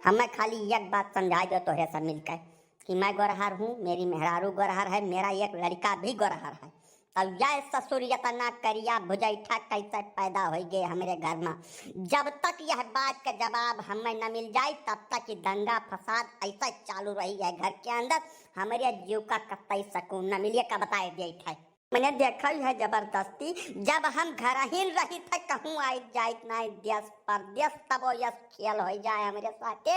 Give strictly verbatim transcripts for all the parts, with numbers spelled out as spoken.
हमें खाली एक बात समझाइ देउ तोहरे सब मिलके कि मैं गोरहर हूँ, मेरी मेहरारू गोरहर है, मेरा एक लड़िका भी गोरहर है। अब यह ससुर यतना करिया भुजैठा कैसे पैदा होइ गए हमरे घर मा। जब तक यह बात का जवाब हमें न मिल जाइ, तब तक ई दंगा फसाद ऐसा चालू रही है घर के अंदर। हमरे जीव का कतई सकून न मिलिए का बताए देइत है। मने देखा है जबरदस्ती, जब हम घरहिन रहित है, कहूँ आइत जाइत नाहीं देश परदेश, तबो यस खेल होइ जाए हमरे साथे।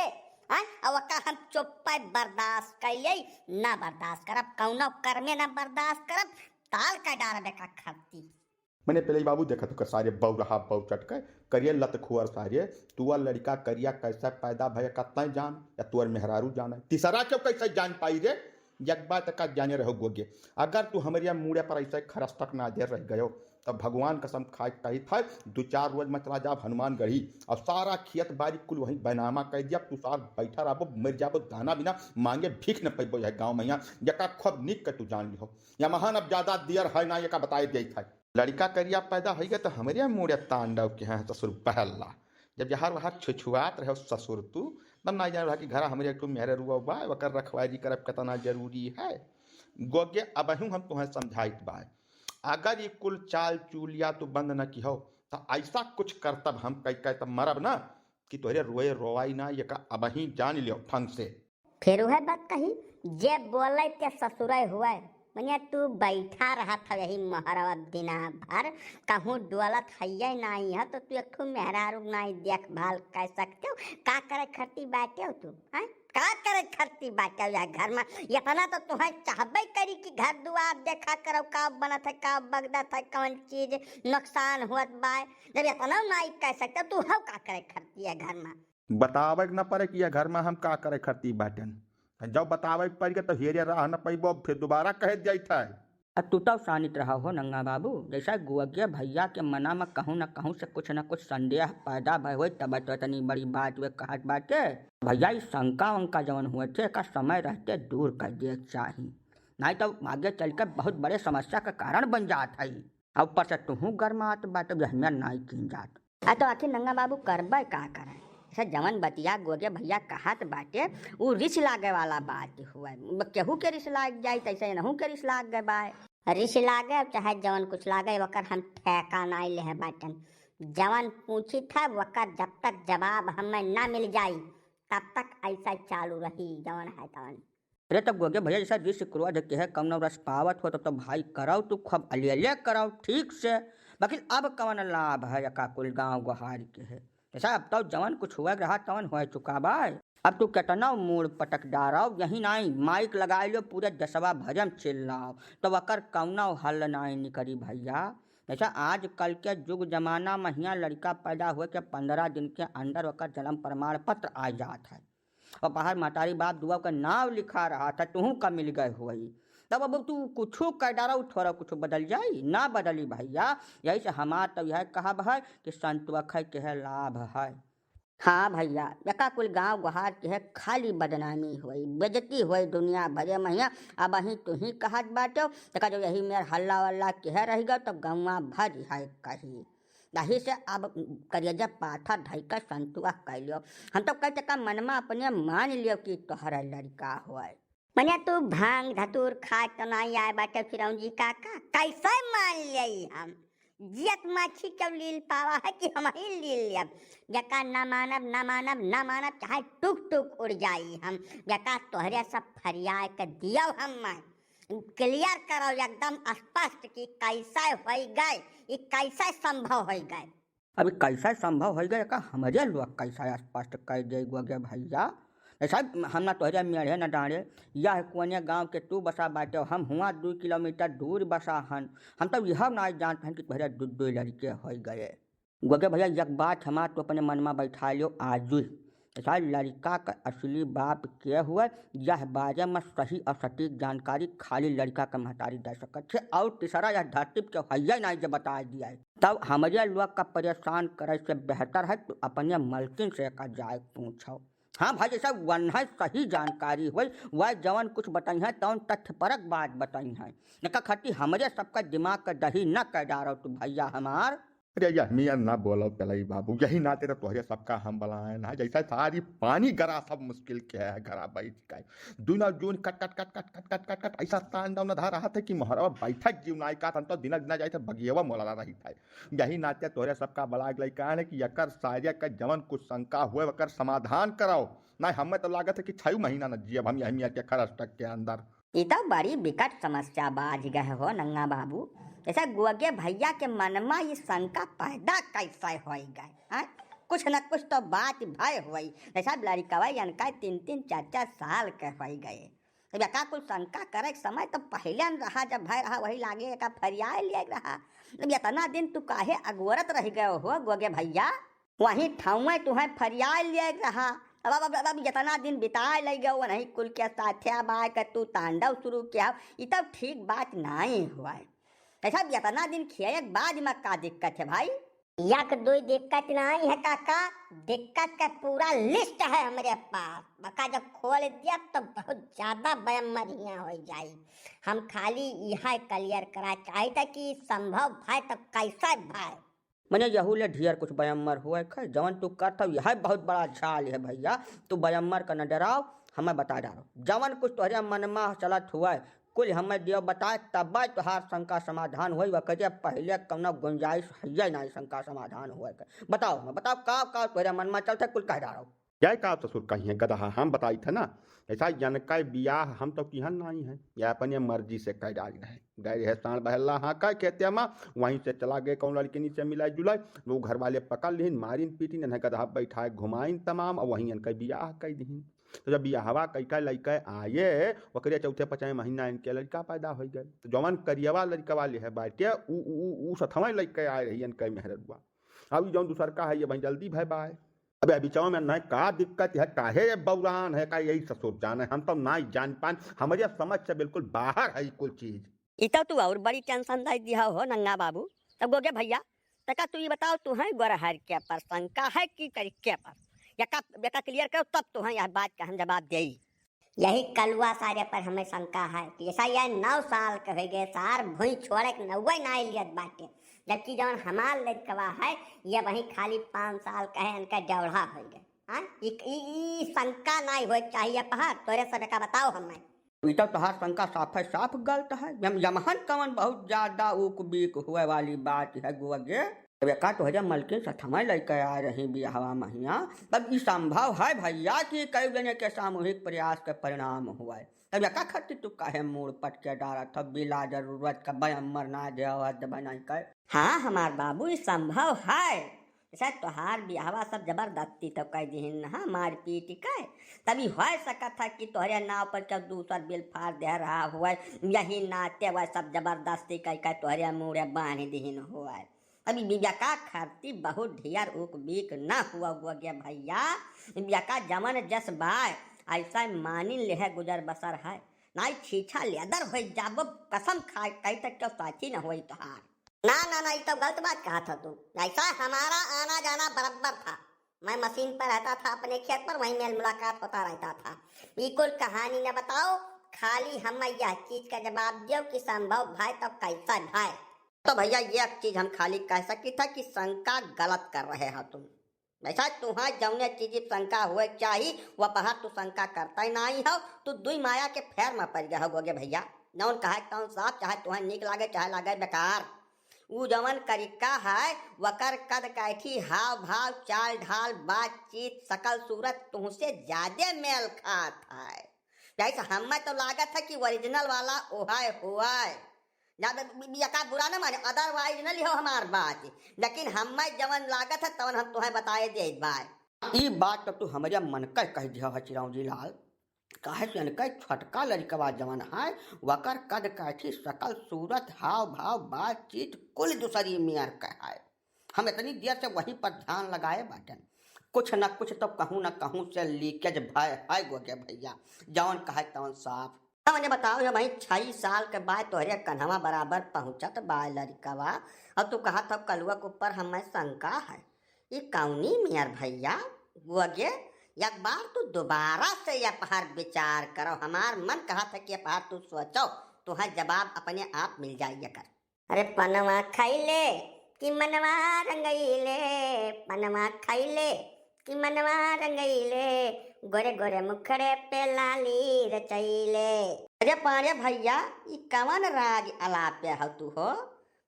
हाँ, अब ओका हम चुप्पे बर्दाश्त कइ लेई, ना बर्दाश्त करब, कउनो कर्मे ना बर्दाश्त करब, ताल कै डारब एका खरती। मने पहले ही बाबू देखत हो सारे बौरहा बौचट के, करिए लतखुअर सारे, तुअर लड़िका करिया कैसे पैदा भय कतई जान, या तुअर मेहरारू जाने, तीसरा क्यों कैसे जान पाई रे? एक बात का जाने रहो गोगे, अगर तू हमरे मुड़े पर ऐसे खरस तक ना देर रह गयो, तब भगवान कसम खाए कहित है, दो चार रोज में चला जाब हनुमानगढ़ी, और सारा खेत बारी कुल वहीं बैनामा कइ दिया, तू सार बैठा रहबो, मर जाबो, दाना बिना मांगे भीख न पैबो यह गाँव में। यहाँ यका खूब निक के तू जान लिहो, या महान अब ज्यादा देर है ना, यका बताए देइत है। लड़िका करिया पैदा होइगे तो हमरे मुड़े तांडव किहे ससुर बहल्ला। जब जहर वहर छुछुआत रहे ससुर तू, तब ना जान रहा कि घरा हमरे एक ठो मेहररुआ बा, ओकर रखवारी करब केतना जरूरी है। गोगे अबहूँ हम तुहें समझाइत बा, अगर ई कुल चाल चूलिया तू बंद न किहो, त ऐसा कुछ करतब हम कइ कइ तब मरब ना कि तोहरे रोए रोवाई ना, यका अबहीं जान लियो फंग से। फिर उहे बात कही, जे बोले ते ससुरे हुए। मने तू बैठा रहत हव यही महरवा दिना भर, कहूँ डोलत हइये नाहीं है, तो तू एक ठो मेहरारू नाहीं देखभाल कर सकते हो? का करे खरती बाटे हो तू, हैं? का करे खरती बाटे हो यह घर में? इतना तो तुहें चाहबे करी कि घर दुआर देखा करो, का बनत है, का बगदत है, कौन चीज नुकसान हुअत बा। जब इतना नाहीं कर सकते, तू हव का करे खरती है घर में? बतावे के न पड़े कि यह घर में हम का करे खरती बाटेन। जब बतावे के पड़ गए तो हेरे राह न पैबो, फिर दोबारा कहे जाइत है। अब तू तो शानित रहा हो नंगा बाबू, जैसा गोगे भैया के मना में कहूँ न कहूँ से कुछ न कुछ संदेह पैदा भय होई, तब तो इतनी बड़ी बात वे कहत बाटे। भैया, ई शंका वंका जवन हुए थे, एका समय रहते दूर कर दिए चाही, नाहीं तो आगे चल के बहुत बड़े समस्या का कारण बन जात है। और ऊपर से तुहूँ गरमात बाटे, जहमिया नाहीं कीन जात। आ तो आखिर नंगा बाबू करबे का करे? ऐसा जवन बतिया गोगे भैया कहत बाटे, उ रिस लागे वाला बात हुए। ब-, केहू के रिस लाग जाई, तैसे इनहू के रिस लाग गए बाय। रिस लागे, चाहे जवन कुछ लागे, ओकर हम ठेका नाई लेहे बाटन। जवन पूछी था, ओकर जब तक जवाब हमें ना मिल जाई, तब तक ऐसा चालू रही, जवन है तवन। अरे तब गोगे भैया, जैसा रिस क्रोध के है, कौनो रस पावत हो, तब तो भाई करौ, तू खूब अलियले करौ ठीक से। बाकी अब कवन लाभ है, एका कुल गाँव गोहार के है। जैसा अब तो जवन कुछ हुए के रहा, तवन हो चुका बा। अब तू केतना मूड़ पटक डारौ, यही नाई माइक लगाई लो, पूरे देशवा भरे में चिल्लाओ, तो ओकर कौनो हल नाई निकरी भैया। जैसा आजकल के जुग जमाना में हियाँ लड़िका पैदा हुए के पन्द्रह दिन के अंदर ओकर जन्म प्रमाण पत्र आ जात है। और बाहर महतारी बाप दुआ का नाव लिखा रहा था, तुहूँ का मिल गए हुई। तब अब तू कुछो कर डारा, उ थोड़ा कुछो बदल जाई, ना बदली भैया। यही से हमार तो यह कहब है कि संतुआ खाए के है लाभ है। हाँ भैया, एका कुल गाँव गोहार के है खाली बदनामी होई, बेइज्जती होई दुनिया भरे में। हियाँ अबहीं तुही कहत बाटो, एका जो यही मेर हल्ला वल्ला के है रह गयो, तब गौवा भर है कही। यही से अब करेजा पाथा धइके संतुआ कइ लियो। हम तो कह तका मनमा अपने मान लियो कि तोहरा लड़िका होए। मने तू भांग धतूर खाए तो नाई आए बाटे चिरौंजी काका, कैसे मान लेई हम? जियत माछी के लील पावा है कि हम ही लील लेब? जका ना मानब, ना मानब, ना मानब, चाहे टुक टुक उड़ जाई हम। जका तोहरे सब फरियाए के दियो हम मैं। क्लियर करो एकदम स्पष्ट कि कैसे होई गए, ई कैसे संभव होई गए। अभी कैसे संभव होई गए, का हमरे लोग कैसे स्पष्ट कर दे गोगे भैया? ए साहब, हम ना तोहरे मेढ़े न डांड़े, यह कोने गांव के तू बसा बाटे, हम हुआ दू किलोमीटर दूर बसा हन। हम तो यह ना जानत हन कि तोहरे दू, दू लड़िके होई गए। गोगे भैया, एक बात हमार तू अपने मन में बैठा लियो आजु। ऐसा लड़िका का असली बाप के हुए, यह बारे में सही और सटीक जानकारी खाली लड़िका का महतारी दे सकत है। और तीसरा, यह धरती के हइये नाई जे बता दिया है। तब हमरे लोग का परेशान करे से बेहतर है तू अपने मलकिन से का जाए पूछो। हाँ भाई, जैसा वन्है सही जानकारी होई, वह जवन कुछ बताई है, तवन तथ्यपरक बात बताई है। एका खातिर हमरे सबका दिमाग का दही न कर डारो तू भैया हमार। अरे यह मियाँ ना बोलो पलई बाबू, यही नाते तो तोहरे सबका हम बलायन है। जैसा सारी पानी गरा सब मुश्किल के है, गरा बैठ गए। दुनो जून cut cut cut cut cut cut cut cut ऐसा तांडव न धा रहा था कि मोहरवा बैठक जीव नाई का तन तो दिना दिना जाए थे बगियवा मोलाला रही था। यही नाते तोहरे सबका बलाय लइका है कि यकर सारे का जवन कुछ शंका हुए वकर समाधान कराओ। नहीं हमें तो लागत है कि छह महीना न जियब हम यही मियाँ के खरस तक के अंदर। ई तो बड़ी विकट समस्या बाझ गए हो नंगा बाबू। जैसे गोगे भैया के मन में ये शंका पैदा कैसे होई गए, हैं? कुछ न कुछ तो बात भय होई। जैसा लड़कवा इनका तीन तीन चार चार साल के होई गए। जब यका कुल शंका करे के समय तो पहले न रहा, जब भय रहा वही लागे एका फरियाए लिए रहा। जब इतना दिन तू काहे अगोरत रह गए हो गोगे भैया? वहीं ठाउए तुहें फरियाए लिए रहा। अब, अब, अब, अब इतना दिन बिताए ले गए वही कुल के साथे, अब आए के तू तांडव शुरू किया, ई तब ठीक बात नाई हुआ है। ऐसा इतना दिन खियाए के बाद में का दिक्कत है भाई? यक दुई दिक्कत नाई है काका, दिक्कत का पूरा लिस्ट है हमरे पास। बका जब खोल दिया तो बहुत ज्यादा बयम मरिया हो जाई। हम खाली यह क्लियर करा चाहिए था कि संभव भाई तो कैसा भाई। मने यहू ले ढेर कुछ बयम्मर हुए खे, जवन तू करत हौ, यह बहुत बड़ा जाल है भैया। तू बयम्मर का न डराओ, हमें बता डारो। जवन कुछ तोहरे मन में चलत हुए, कुल हमें दियो बताए, तब तोहार शंका समाधान होई। वकरे पहले कौनो गुंजाइश है नहीं शंका समाधान हुए के। बताओ, मैं बताओ, का, का तोहरे मन में चलत है, कुल कह डारो। जय का ससुर कहीं है गदहा, हम बताई थे ना। ऐसा यनका बियाह हम तो किहन नहीं है, या अपने मर्जी से कह डाली रहे। गए रहे साँड़ बहला हाँ का खेते मा, वहीं से चला गए कौन लड़किनी से मिलाई जुलाई, वो घर वाले पकड़ लिहिन, मारिन पीटिन, इन्हें गदहा बैठाए घुमाइन तमाम, और वहीं इनका बियाह कह दिहिन। तो जब बियाहवा कह के लइके आए, ओकरे चौथे पाँचवें महीना इनके लड़का पैदा हो गए। तो जवन करियवा लड़कवा ले है बाटे, उ, उ, उ, उ सतवें लइके आए रही इनके मेहररुआ। अब ई जौन दूसर का है, ये वहीं जल्दी भय बाय। अबे बिचवा में नहीं का दिक्कत है, काहे ये बौरान है, का यही ससुर जाने, हम तो नहीं जान पान, हमारे समझ से बिल्कुल बाहर है कुल चीज। ई तो तू और बड़ी टेंशन दे दिया हो नंगा बाबू। तब गोगे भैया, तका तू ये बताओ, तू है गोरहर के पर शंका है कि करी के पर? यका, यका क्लियर करो, तब तू है यह बात का हम जवाब देई। यही कलुआ सारे पर हमें शंका है कि ऐसा यह नौ साल के हो गए, सार भुई छोड़े के नौवे ना लियत बाटे, जबकि जौन हमार लड़कवा है, ये वही खाली पाँच साल का है, इनका डेढ़ा हो गए। हाँ, ई, ई, ई शंका नहीं होए के चाहिए पहाड़, तोरे सब का बताओ हमें। ई तो तोहार शंका साफे साफ गलत है। यम-, यमहन कवन बहुत ज्यादा उक बीक हुए वाली बात है गोगे। अब एका तोहरे मलकिन सथमा लइके आ रही बियाहवा महिया, तब ई संभव है भैया कि कई जने के सामूहिक प्रयास के परिणाम हुए। तब एका खातिर तू काहे मूड़ पटके डारत हो बिला जरूरत का बयम्मर ना देवत बनाई के? हाँ हमार बाबू, ई संभव है। जैसे तोहार बियाहवा सब जबरदस्ती तो कह दिहिन ना, मारपीट के, तभी हो सकत है कि तोहरे नाव पर केहू दूसर बिल फाड़ दे रहा हुआ, यही नाते वह सब जबरदस्ती कह के तोहरे मूड़े बांध दिहिन हुआ। अभी बिबेका खरती बहुत ढेर उक बीक ना हुआ हुआ गया भैया। बिबेका जमन जस बाय, ऐसा मानिन लेहे गुजर बसर है। नाई छीछा लेदर होई जाबो, कसम खाए कही तक क्यों साथी न होई तोहार। ना, ना, ना, ई तो गलत बात कहा था तू। ऐसा हमारा आना जाना बराबर था। मैं मशीन पर रहता था, अपने खेत पर, वहीं मेल मुलाकात होता रहता था। ई कुल कहानी न बताओ, खाली हम यह चीज का जवाब दियो कि संभव भाई तो कैसा भाई। तो भैया, ये एक चीज हम खाली कह सकी था कि शंका गलत कर रहे हो तुम। वैसा तुहां जौने चीज शंका हुए चाही, वह पहा तू शंका करता ही नहीं हो। तू दुई माया के फेर में पड़ गया हो गोगे भैया। जौन कहे तौन साफ, चाहे तुहें नीक लागे, चाहे लागे बेकार। ऊ जवन करिका है, वकर कद कैठी, हाव भाव, चाल ढाल, बातचीत, शकल सूरत तुहसे ज्यादा मेल खात है। जैसे हमें तो लागत है कि ओरिजिनल वाला ओहे हुआ है। ना बे-, बे-, बे-, एका बुरा न माने, otherwise न लिहो हमार बात, लेकिन हमें जवन लागत है तवन हम तुहें बताए देत बाय। ई बात तो तू हमरे मन के कह दिया है चिरौंजी लाल। काहे से इनके छोटका लड़कवा जवन है, वकर कद कैठी, शकल सूरत, हाव भाव, बातचीत कुल दूसरी मेर के है। हम इतनी देर से वहीं पर ध्यान लगाए बाटन, कुछ न कुछ तो कहूँ न कहूँ से लीकेज भय है गोगे भैया, जवन कहे तवन साफ। तो मने बताओ, ये भाई छह साल के बाद तोहरे कन्हवा बराबर पहुँचत बा लड़कवा, और तू कहत हो कलुआ के ऊपर हमें शंका है। ई कौनी मेर भैया गोगे, एक बार तू दोबारा से ये पहाड़ विचार करो। हमार मन कहत है कि ये पहाड़ तू सोचो, तुहें जवाब अपने आप मिल जाई एकर। अरे पनवा खैले, कि मनवा रंगइले, पनवा खइले, कि मनवा रंगइले, गोरे गोरे मुखड़े पे लाली रचइले। अरे पाड़े भइया, ई कवन राग अलापे हौ तू हो?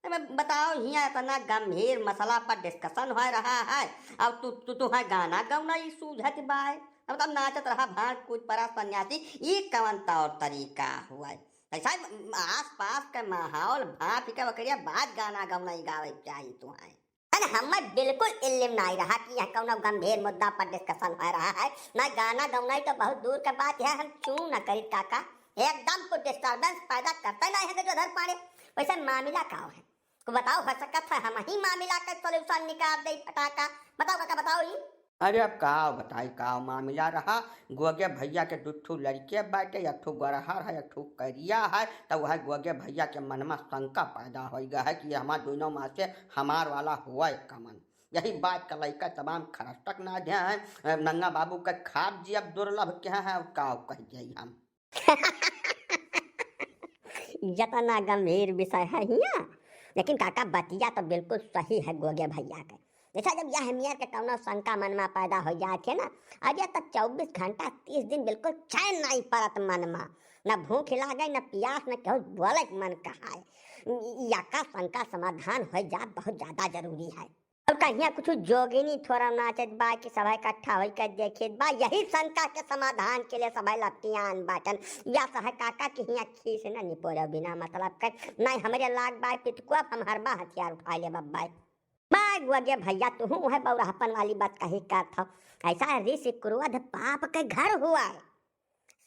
अबे बताओ, हियाँ इतना गंभीर मसला पर discussion होइ रहा है, अब तू, तू, तुहैं गाना गवनई सूझत बाय? अब तब नाचत रहा भाँड़ कूद परा सन्यासी, ई कवन तौर तरीका हुआ? ऐसा आस पास के माहौल भाँप के ओकरे बाद गाना गवनई गावे के चाही तुहैं। अरे हमें बिल्कुल इल्म नाई रहा कि यहाँ कौनो गंभीर मुद्दा पर discussion होइ रहा है, ना गाना गवनई तो बहुत दूर के बात है, हम चूं न करी काका। एकदम तू disturbance पैदा करते नाई है गजोधर पाड़े। वैसे मामला का है? को बताओ, हो सकत है हमहीं मामला के solution निकाल देई फटाका। बताओ काका, बताओ ई। अरे अब काव बताई, काव मामला रहा। गोगे भइया के दू ठू लड़िके बाटे, एक ठू गोरहर है, एक ठू करिया है। तब वह गोगे भइया के मन मा शंका पैदा होइ गा है कि ये हमार दुनों मा से हमार वाला हुआ है कमन। यही बात का लइका तमाम खरस्टक ना ध्यान है। नंगा बाबू का खाब जी अब दुर्लभ क्या है, अब काव कह जाई हम। जतना गंभीर विषय है हियाँ, लेकिन काका बतिया तो बिल्कुल सही है गोगे भइया के। जैसा जब यह मेर के कौनो शंका मन मा पैदा होइ जात है ना, अरे तब चउबीस घंटा तीस दिन बिल्कुल चैन नाई परत मन मा, न भूख लागे, न पियास, न केहू बोले के मन कहाए। इ-, इ-, यका शंका समाधान होइ जात बहुत ज्यादा जरूरी है। और का हियाँ कुछ जोगिनी थोड़ा नाचत बा कि सभा इकट्ठा होई के देखित बा, यही शंका के समाधान के लिए सभा लपटियान बाटन। या सह काका कि हियाँ खीस न निपोरे बिना मतलब के, नहीं हमरे लाग बाय पितकुआ, हम हरबा हथियार उठाए ले बब्बाय। बाय गोगे भइया, तुहूँ उहे बौराहपन वाली बात कही करत हो। ऐसा ऋषि क्रोध पाप के घर हुआ है।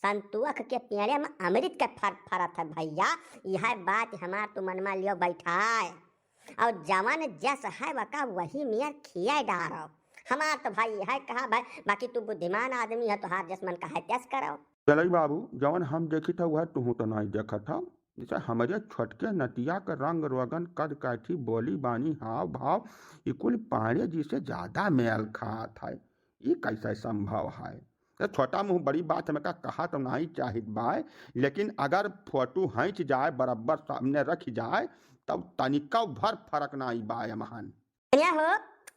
संतोख के पेड़े मा अमृत के फर फरत है भइया, यह बात हमार तू मन मा लियो बैठाए। और जवन जस है वका वही मेर खियाए डारो। हमार तो भाई यह कहा भाई, बाकी तू बुद्धिमान आदमी है, तोहार जस मन कहे तस करो। चलई बाबू, जवन हम देखित है वह तुहूँ तो नाई देखत हो। जैसे हमरे छोटके नतिया के रंग रोगन, कद काठी, बोली बानी, हाव भाव, ई कुल पाड़े जी से ज्यादा मेल खात है। ई कैसे संभव है? तो छोटा मुँह बड़ी बात में का कहा तो नाई चाहित बाय, लेकिन अगर फोटो हँच जाए, बराबर सामने रख जाए, तब तनिका भर फर्क नाई बाय महन। कन्या हो,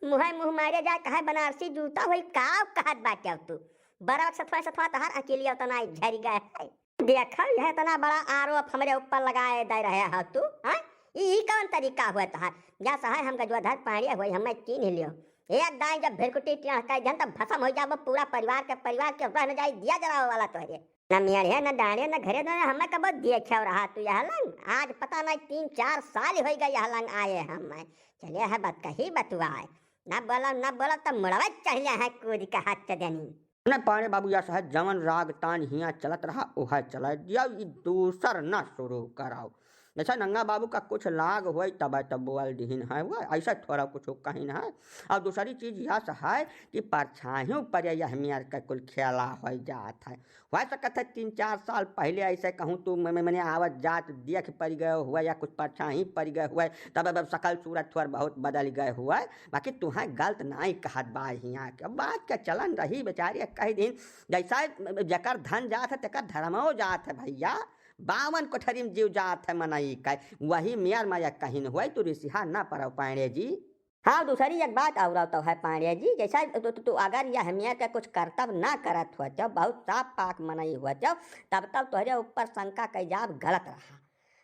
मुँहे मुँह मारे जाए, कहे बनारसी जूता होई, काव कहत बाटे अब तू? बड़ा सतवा सतवा तहार अकेलिया उतना ही झरि गए है। देखो, यह इतना बड़ा आरोप हमरे ऊपर लगाए दे रहे हो तू, हाँ? ई, ई कौन तरीका हुआ तहार? या सहाय हम गजवाधर पाड़े हुए, हमें चीन्ह लियो। एक दाई जब भिरकुटी टेढ़ कर देन, तब भसम हो जाबो, पूरा परिवार के, परिवार के रह न जाई, दिया जलावे वाला तोहरे। न मेड़े, न डाँड़े, न घरे, न हमें कबो देखे रहा तू यह लंग। आज पता नहीं तीन चार साल होइ गए यह लंग आए हमें। चले है बतकही बतुआए। न बोलो, न बोलो, तब मुड़वे चढ़ ले है कूद के हाथ से देनी। न पाड़े बाबू या सहाय जवन राग तान हियाँ चलत रहा, ओह चलाए दिया, ई दूसर न शुरू कराओ। जैसा नंगा बाबू का कुछ लाग होई, तब, तब बोल दिहिन है, हुआ ऐसा थोड़ा कुछ कहिन है। और दूसरी चीज यह सहाय कि परछाहियों पर यह मेर का कुल खेला हो जात है। हो सकत है तीन चार साल पहले ऐसे कहूँ तू म-, म-, मने आवत जात देख पड़ गए हुए या कुछ परछाही पड़ गए हुए, तब अब सकल सूरत थोड़ बहुत बदल गए हुए, बाकी तुहें गलत नाई कहत बा हियाँ के। अब बात के चलन रही बेचारी, कह दिन जैसा जकर धन जात है, तेकर धर्मो जात है भइया। बावन कोठरी में जीव जात है मनई का, वही मेर मा या कहिन होई, तू रिसिहा ना परव पाड़े जी। हाँ, दूसरी एक बात और तो है पाड़े जी, जैसा तू, तू, तू अगर यह मेर के कुछ करतब ना करत होत, बहुत साफ पाक मनई होत, तब, तब तोहरे ऊपर शंका कई जाब गलत रहा।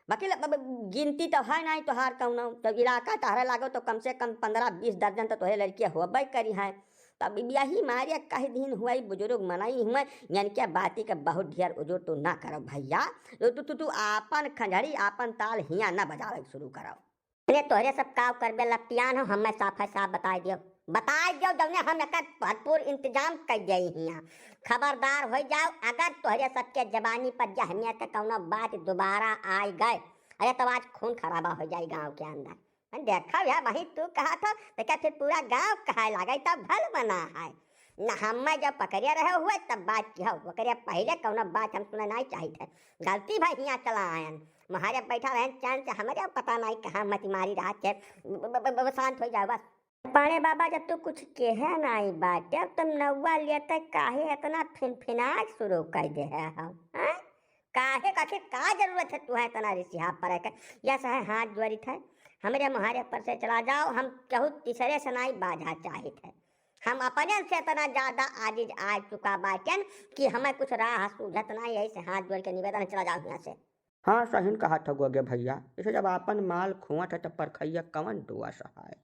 बाकी ल-, ब-, ब-, गिनती तो है नहीं तोहार कौनो, तो इलाका तहरे लागो तो कम से कम पन्द्रह बीस दर्जन तो तोहरे लड़कियाँ होबे करी हैं। तब यही मारे कह दिन हुए बुजुर्ग मनई हुए, यानी क्या बाती के बहुत ढेर उजुर तू ना करो भइया। तो तू, तू, तू आपन खंजड़ी, आपन ताल हियाँ ना बजावे के शुरू करो। अरे तोहरे सब काव करबे लपटियान हो, हमें साफ है साफ बताई दियो, बताई दियो, जौने हम एकर भरपूर इंतजाम कर जाई हियाँ। खबरदार हो जाओ, अगर तोहरे सबके जबानी पर जहमिया के कौनो बात दोबारा आई गए, अरे तो आज खून खराबा हो जाई गाँव के अंदर। देखा भैया, वही तू कहा था, देखा फिर पूरा गाँव कहे लागे, तब भल बना है। न हमें जब पकड़े रहे हुए, तब बात की हो, ओकरे पहले कौनो बात हम सुने नहीं चाहित है। गलती भाई हियाँ चला आयन, महारे बैठा रहन चैन से, हमरे पता नहीं कहाँ मति मारी रहा थे। ब-, ब-, ब-, ब-, शांत हो जाओ बस। पाड़े बाबा, जब तू कुछ कहे नहीं बाटे, अब तुम नौवा लेते काहे इतना फिनफिनाए शुरू कर दे है हम, हैं? काहे, आखिर का जरूरत है तुहें इतना रिसिहा पड़े के? या सहे हाथ जोड़ित है, हमरे मुहारे पर से चला जाओ, हम केहू तीसरे से नाई बाझा चाहित है। हम अपने से इतना ज्यादा आजिज आ चुका बाटेन कि हमें कुछ राह सूझत नाई, यही से हाथ जोड़ के निवेदन है, चला जाओ यहाँ से। हाँ, सहीन कहत हो गोगे भइया, जैसे जब आपन माल खोवत है, तब परखइया कवन दोष है?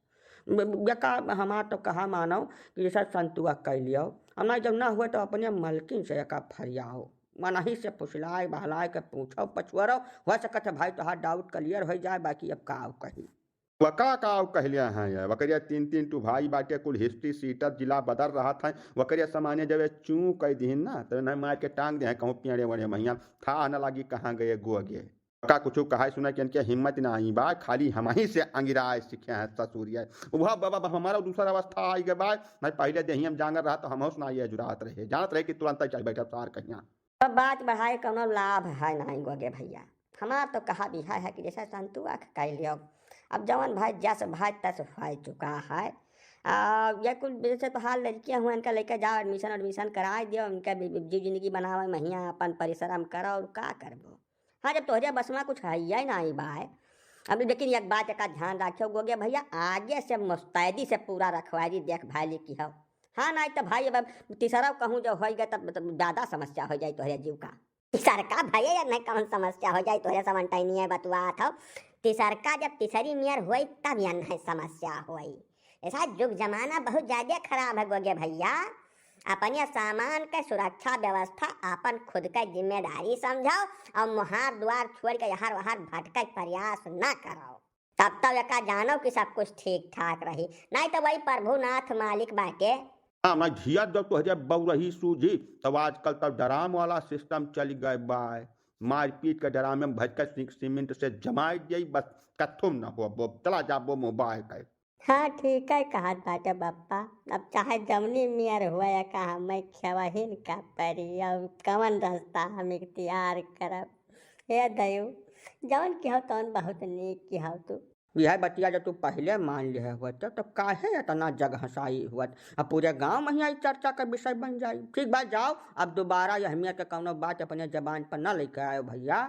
ब-, ब-, बेका हमार तो कहा मानो कि जैसा संतुआ कइ लियो, अब ना, जब ना हुए तो अपने मलकिन से एका फरियाओ, मनही से फुसलाए बहलाए के पूछो पछुआरो, हो सकत है भाई तोहार doubt clear होइ जाए, बाकी अब का कही। वका का कहले हैं ये? वकरिया तीन तीन ठो भाई बाटे, कुल history sheeter जिला बदल रहत है। वकरिया सामान्य जब ये चूं कह दिहिन ना, तो नहीं मार के टांग दे हैं कहूँ पेड़े वड़े महिया, था न लागी कहाँ गए गोगे। वका कुछ कहाई सुनाई के इनके हिम्मत ना आई बा, खाली हमही से अंगिराए सीखे हैं ससुरिया। वह बाबा हमारा दूसरा अवस्था आई गए बा, नहीं पहले देही हम जांगर रहा तो हम होश ना ये जुरात रहे, जानत रहे कि तुरंत ही चल बैठब सार कहिया। अब बात बढ़ाए कौनो लाभ है नाहीं गोगे भइया। हमार तो कहा भी है, है कि जैसे संतुआ क कह लियो। अब जवन भाई जस भाई तस हो चुका है। आ, ये कुल जैसे तो हाल लड़कियाँ हुए, इनका लेके जाओ, admission admission कराए दियो, इनका भी, भी जी जिंदगी बनावे, महिया अपन परिश्रम करो और का करबो। हाँ, जब तोहरे बस में कुछ है ही नाहीं बाय। अब लेकिन एक बात का ध्यान रखियो गोगे भइया, आगे से मुस्तैदी से पूरा रखवाई दी, देख भाई की हो। हाँ, नाहीं तो भाई अब तीसरा कहूँ जो होइ गए तब, तब ज्यादा समस्या होइ जाई तोहरे जीव का। तीसरका भइया, या नहीं कौन समस्या होइ जाई तोहरे समझ नहीं है बतुआत हो। तीसरका जब तीसरी मेर होई तब या नहीं समस्या होई। ऐसा जुग जमाना बहुत ज्यादा खराब है गोगे भइया। अपने सामान के सुरक्षा व्यवस्था अपन खुद के जिम्मेदारी समझो और मुहार द्वार छोड़ के यहाँ वहाँ भटके के प्रयास ना करो। तब तक एका जानो कि सब कुछ ठीक ठाक रही, नहीं तो वही प्रभुनाथ मालिक बाटे। हाँ, मैं घिया जब तोहरे बउरही सूझी, तब आजकल तो ड्राम वाला system चल गए बा। मारपीट के ड्राम में भर के सी-, सीमेंट से जमाई दिए, बस कथुम न हो, वो चला जा, वो मोबाइल का। हाँ, ठीक है कहत बाटे बप्पा। अब चाहे जवनी मेर हुआ या का, हमें खेवहिन का परी, अब कवन रास्ता हम इख्तियार करब? हे दयू, जवन किहो तवन बहुत नीक किहो तू। यह बतिया जो तू पहले मान लिहे हुआ तो, तो काहे इतना जगहंसाई हुआ? अब पूरे गांव में ही चर्चा का विषय बन जाई। ठीक बा, जाओ, अब दोबारा यह मेर के कौनो बात अपने जबान पर न लेके आयो भइया।